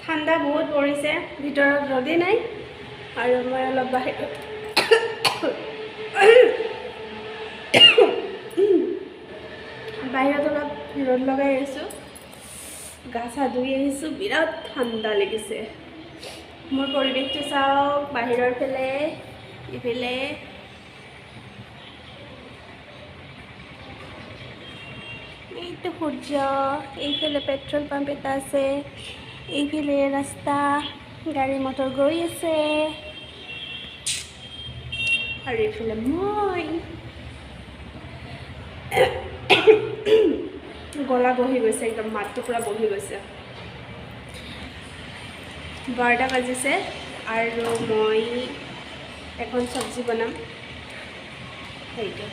ঠাণ্ডা বহুত পৰিছে, ভিতৰত ৰ'দেই নাই আৰু মই অলপ বাহিৰত বাহিৰত অলপ ৰ'দ লগাই আছোঁ। গা চা ধুই আহিছোঁ, বিৰাট ঠাণ্ডা লাগিছে। মোৰ পৰিৱেশটো চাওক, বাহিৰৰ ফালে, ইফালে এইটো সূৰ্য, এইফালে পেট্ৰল পাম্প এটা আছে, এইফালে ৰাস্তা, গাড়ী মটৰ গৈ আছে আৰু এইফালে মই। গলা বহি গৈছে একদম, মাতটো পূৰা বহি গৈছে। 12টা বাজিছে আৰু মই এখন চব্জি বনাম। সেইটো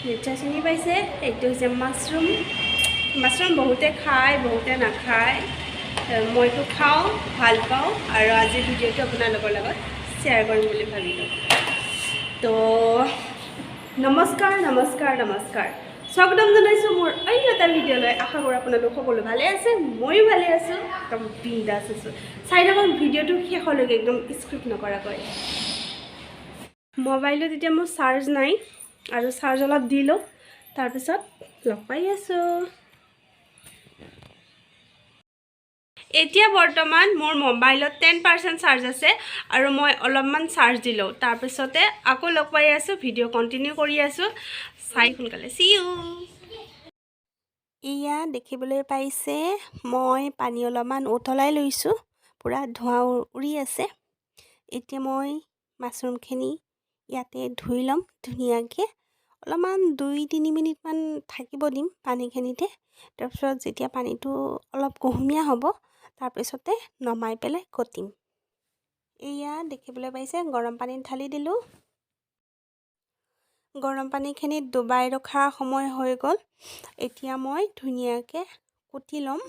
নিশ্চয় চিনি পাইছে, এইটো হৈছে মাছৰুম। মাছৰুম বহুতে খায়, বহুতে নাখায়। মইতো খাওঁ, ভাল পাওঁ আৰু আজিৰ ভিডিঅ'টো আপোনালোকৰ লগত শ্বেয়াৰ কৰিম বুলি ভাবিলোঁ। তো নমস্কাৰ, নমস্কাৰ, নমস্কাৰ, স্বাগতম জনাইছোঁ মোৰ অন্য এটা ভিডিঅ'লৈ। আশা কৰোঁ আপোনালোক সকলো ভালে আছে, ময়ো ভালে আছোঁ, একদম বিন্দাছ আছোঁ। চাই থাকক ভিডিঅ'টো শেষলৈকে, একদম স্কিপ নকৰাকৈ। মোবাইলত এতিয়া মোৰ চাৰ্জ নাই আৰু চাৰ্জ অলপ দি লওঁ, তাৰপিছত লগ পাই আছোঁ। এতিয়া বৰ্তমান মোৰ মোবাইলত 10% চাৰ্জ আছে আৰু মই অলপমান চাৰ্জ দিলোঁ, তাৰপিছতে আকৌ লগ পাই আছোঁ। ভিডিঅ' কণ্টিনিউ কৰি আছোঁ, চাই সোনকালে। See you. এয়া দেখিবলৈ পাইছে, মই পানী অলপমান উতলাই লৈছোঁ, পূৰা ধোঁৱা উৰি আছে। এতিয়া মই মাছৰুমখিনি ইয়াতে ধুই ল'ম ধুনীয়াকৈ। অলপমান 2-3 মিনিটমান থাকিব দিম পানীখিনিতে। তাৰপিছত যেতিয়া পানীটো অলপ কুহুমীয়া হ'ব, তাৰপিছতে নমাই পেলাই কুটিম। এয়া দেখিবলৈ পাইছে, গৰম পানীত ঢালি দিলোঁ। গৰম পানীখিনিত ডুবাই ৰখা সময় হৈ গ'ল। এতিয়া মই ধুনীয়াকৈ কুটি ল'ম।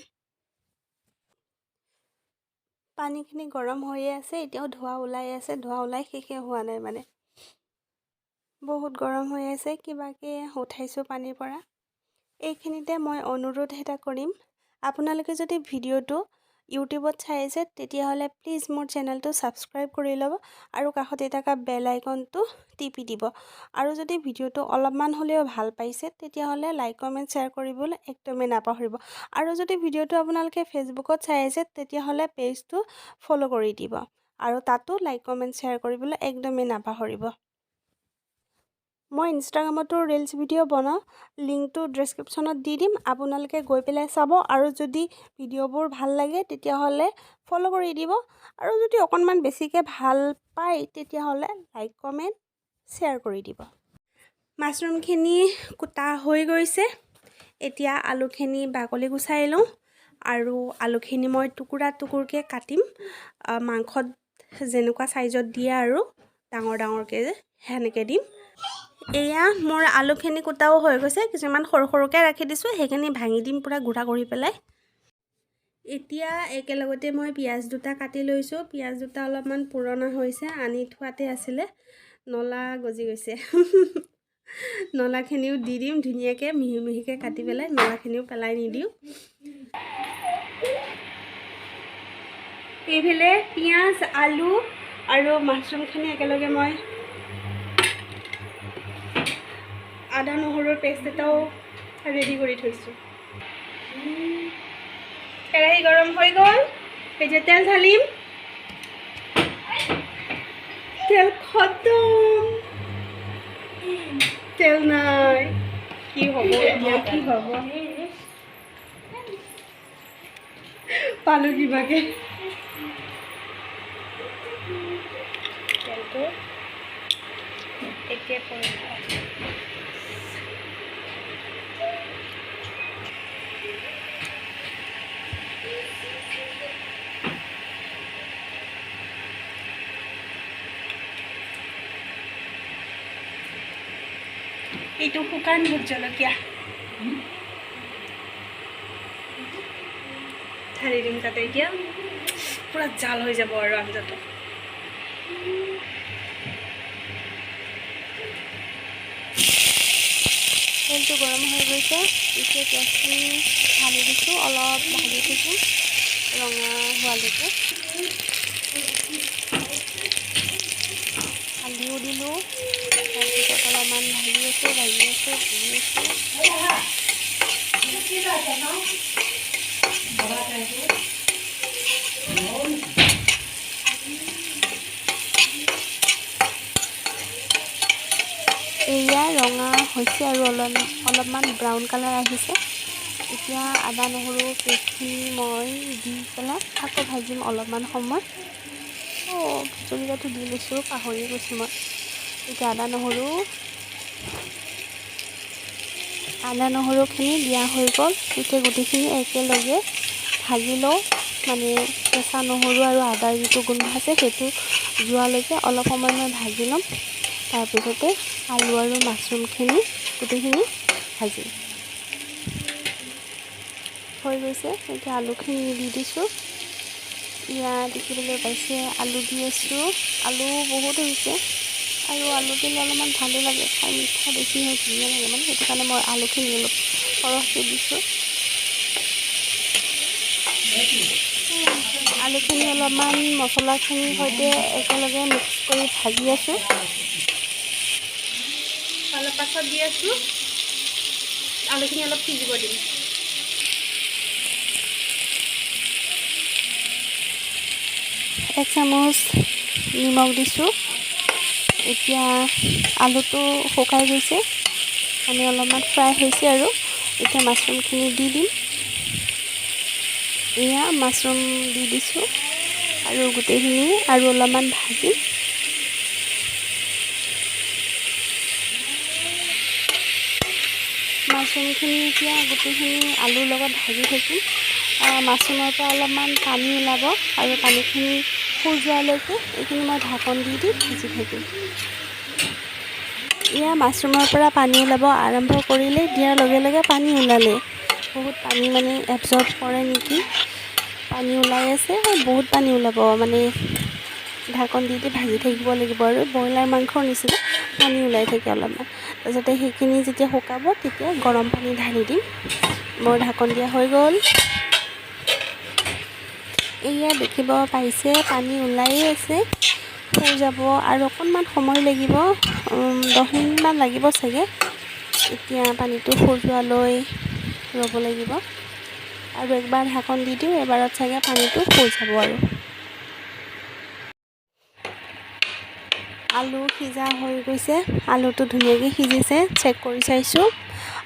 পানীখিনি গৰম হৈয়ে আছে, এতিয়াও ধোঁৱা ওলাই আছে। ধোঁৱা ওলাই শেষে হোৱা নাই, মানে বহুত গৰম হৈ আছে। কিবাকৈ উঠাইছোঁ পানীৰ পৰা। এইখিনিতে মই অনুৰোধ এটা কৰিম, আপোনালোকে যদি ভিডিঅ'টো ইউটিউবত চাই আছে, তেতিয়াহ'লে প্লিজ মোৰ চেনেলটো ছাবস্ক্ৰাইব কৰি ল'ব আৰু কাষতে থকা বেল আইকনটো টিপি দিব। আৰু যদি ভিডিঅ'টো অলপমান হ'লেও ভাল পাইছে, তেতিয়াহ'লে লাইক, কমেণ্ট, শ্বেয়াৰ কৰিবলৈ একদমেই নাপাহৰিব। আৰু যদি ভিডিঅ'টো আপোনালোকে ফেচবুকত চাই আছে, তেতিয়াহ'লে পেজটো ফ'ল' কৰি দিব আৰু তাতো লাইক, কমেণ্ট, শ্বেয়াৰ কৰিবলৈ একদমেই নাপাহৰিব। মই ইনষ্টাগ্ৰামতো ৰিলচ ভিডিঅ' বনাওঁ, লিংকটো ডেছক্ৰিপশ্যনত দি দিম, আপোনালোকে গৈ পেলাই চাব। আৰু যদি ভিডিঅ'বোৰ ভাল লাগে, তেতিয়াহ'লে ফ'ল' কৰি দিব আৰু যদি অকণমান বেছিকৈ ভাল পায়, তেতিয়াহ'লে লাইক, কমেণ্ট, শ্বেয়াৰ কৰি দিব। মাছৰুমখিনি কুটা হৈ গৈছে। এতিয়া আলুখিনি বাকলি গুচাই লওঁ আৰু আলুখিনি মই টুকুৰা টুকুৰকৈ কাটিম, মাংসত যেনেকুৱা চাইজত দিয়ে আৰু ডাঙৰ ডাঙৰকৈ যে সেনেকৈ দিম। এয়া মোৰ আলুখিনি কুটাও হৈ গৈছে। কিছুমান সৰু সৰুকৈ ৰাখি দিছোঁ, সেইখিনি ভাঙি দিম পূৰা গুড়া কৰি পেলাই। এতিয়া একেলগতে মই পিঁয়াজ দুটা কাটি লৈছোঁ। পিঁয়াজ দুটা অলপমান পুৰণা হৈছে, আনি থোৱাতে আছিলে, নলা গজি গৈছে। নলাখিনিও দি দিম ধুনীয়াকৈ মিহি মিহিকৈ কাটি পেলাই, নলাখিনিও পেলাই নিদিওঁ। এইফালে পিঁয়াজ, আলু আৰু মাছৰুমখিনি একেলগে মই আদা নহৰুৰ পেষ্ট এটাও ৰেডি কৰি থৈছোঁ। কেৰাহী গৰম হৈ গ'ল, এতিয়া তেল ঢালিম। তেল খতম, তেল নাই। কি হ'ব এতিয়া? কি হ'ব? পালোঁ কিবাকে তেলটো। এতিয়া কৰিম এইটো শুকান ভোট জলকীয়া ঢালি দিম তাতে। এতিয়া পূৰা জাল হৈ যাব আৰু আঞ্জাটো। তেলটো গৰম হৈ গৈছে। এতিয়া পিঁয়াজখিনি ঢালি দিছোঁ, অলপ ভাজি থাকিম। ৰঙা হোৱালৈকে। হালধিও দিলোঁ। তাৰপিছত অলপমান ভাজি আছোঁ, ভাজি আছোঁ, ভাজি আছোঁ। এয়া ৰঙা হৈছে আৰু অলপ অলপমান ব্ৰাউন কালাৰ আহিছে। এতিয়া আদা নহৰু পেষ্টখিনি মই দি পেলাই আকৌ ভাজিম অলপমান সময়। অঁ, জলকীয়াটো দি লৈছোঁ, পাহৰি গৈছোঁ মই। এতিয়া আদা নহৰুখিনি দিয়া হৈ গ'ল। এতিয়া গোটেইখিনি একেলগে ভাজি লওঁ। মানে কেঁচা নহৰু আৰু আদাৰ যিটো গোন্ধ আছে, সেইটো যোৱালৈকে অলপ সময় মই ভাজি ল'ম। তাৰপিছতে আলু আৰু মাছৰুমখিনি গোটেইখিনি ভাজিম। হৈ গৈছে। এতিয়া আলুখিনি দি দিছোঁ। ইয়াত দেখিবলৈ পাইছে, আলু দি আছোঁ। আলু বহুত হৈছে আৰু আলু দিলে অলপমান ভালো লাগে খাই, মিঠা বেছি হয়, ধুনীয়া লাগে। মানে সেইটো কাৰণে মই আলুখিনি অলপ সৰহকৈ দিছোঁ। আলুখিনি অলপমান মছলাখিনিৰ সৈতে একেলগে মিক্স কৰি ভাজি আছোঁ। অলপ পাছত দি আছোঁ। আলুখিনি অলপ সিজিব দিম। 1 চামুচ নিমখ দিছোঁ। এতিয়া আলুটো শুকাই গৈছে, মানে অলপমান ফ্ৰাই হৈছে আৰু এতিয়া মাছৰুমখিনি দি দিম। এয়া মাছৰুম দি দিছোঁ আৰু গোটেইখিনি আৰু অলপমান ভাজিম। মাছৰুমখিনি এতিয়া গোটেইখিনি আলুৰ লগত ভাজি থাকিম। মাছৰুমৰ পৰা অলপমান পানী ওলাব আৰু পানীখিনি শুযোৱালৈকে এইখিনি মই ঢাকন দি দি ভাজি থাকিম। এয়া মাছৰুমৰ পৰা পানী ওলাব আৰম্ভ কৰিলে। দিয়াৰ লগে লগে পানী ওলালে। বহুত পানী মানে এবজৰ্ব কৰে নেকি, পানী ওলাই আছে। বহুত পানী ওলাব, মানে ঢাকন দি দি ভাজি থাকিব লাগিব আৰু ব্ৰইলাৰ মাংসৰ নিচিনা পানী ওলাই থাকে অলপমান। তাৰপিছতে সেইখিনি যেতিয়া শুকাব, তেতিয়া গৰম পানী ঢালি দিম। মোৰ ঢাকন দিয়া হৈ গ'ল। এয়া দেখিব পাইছে, পানী ওলায়ে আছে। হৈ যাব আৰু অকণমান সময় লাগিব, 10 মিনিটমান লাগিব চাগে। এতিয়া পানীটো শুযোৱালৈ ৰ'ব লাগিব আৰু একবাৰ ঢাকন দি দিওঁ। এবাৰত চাগে পানীটো শুই যাব। আৰু আলু সিজা হৈ গৈছে। আলুটো ধুনীয়াকৈ সিজিছে, চেক কৰি চাইছোঁ।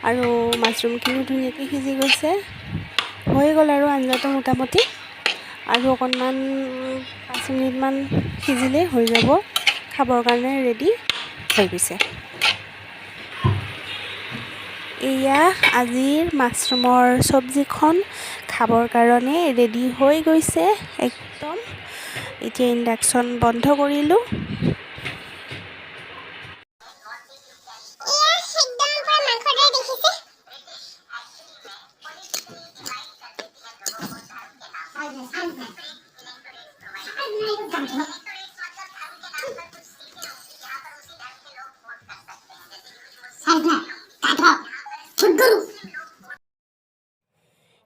আৰু মাছৰুমখিনিও ধুনীয়াকৈ সিজি গৈছে। হৈ গ'ল আৰু আঞ্জাটো মোটামুটি। আৰু অকণমান 5 মিনিটমান সিজিলেই হৈ যাব, খাবৰ কাৰণে ৰেডি হৈ গৈছে। এয়া আজিৰ মাছৰুমৰ চব্জিখন খাবৰ কাৰণে ৰেডি হৈ গৈছে একদম। এতিয়া ইণ্ডাকশ্যন বন্ধ কৰিলোঁ। এয়া একদম পুৰা মাংসৰ দৰে দেখিছে।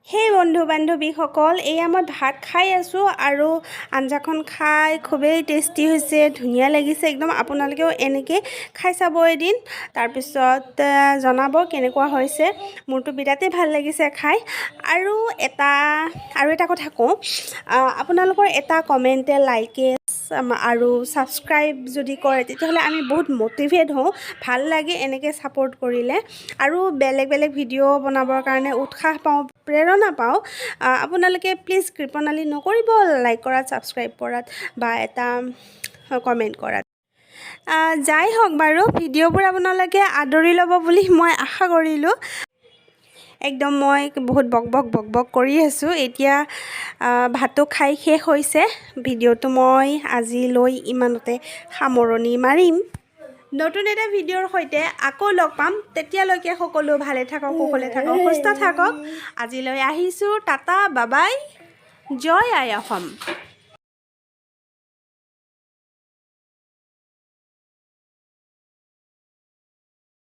সেই বন্ধু বান্ধৱীসকল, এয়া মই ভাত খাই আছোঁ আৰু আঞ্জাখন খাই খুবেই টেষ্টি হৈছে, ধুনীয়া লাগিছে একদম। আপোনালোকেও এনেকৈ খাই চাব এদিন, তাৰপিছত জনাব কেনেকুৱা হৈছে। মোৰতো বিৰাটেই ভাল লাগিছে খাই। আৰু এটা কথা কওঁ, আপোনালোকৰ এটা কমেণ্টে, লাইকে আৰু ছাবস্ক্ৰাইব যদি কৰে, তেতিয়াহ'লে আমি বহুত মটিভেট হওঁ। ভাল লাগে এনেকৈ ছাপোৰ্ট কৰিলে আৰু বেলেগ বেলেগ ভিডিঅ' বনাবৰ কাৰণে উৎসাহ পাওঁ, প্ৰেৰণা পাওঁ। আপোনালোকে প্লিজ কৃপণালি নকৰিব লাইক কৰাত, ছাবস্ক্ৰাইব কৰাত বা এটা কমেণ্ট কৰাত। যাই হওক বাৰু, ভিডিঅ'বোৰ আপোনালোকে আদৰি ল'ব বুলি মই আশা কৰিলোঁ। একদম মই বহুত বক বক বক বক কৰি আছোঁ। এতিয়া ভাতো খাই শেষ হৈছে। ভিডিঅ'টো মই আজিলৈ ইমানতে সামৰণি মাৰিম। নতুন এটা ভিডিঅ'ৰ সৈতে আকৌ লগ পাম। তেতিয়ালৈকে সকলো ভালে থাকক, কুশলে থাকক, সুস্থ থাকক। আজিলৈ আহিছোঁ। টাটা, বাবাই, জয় আই অসম।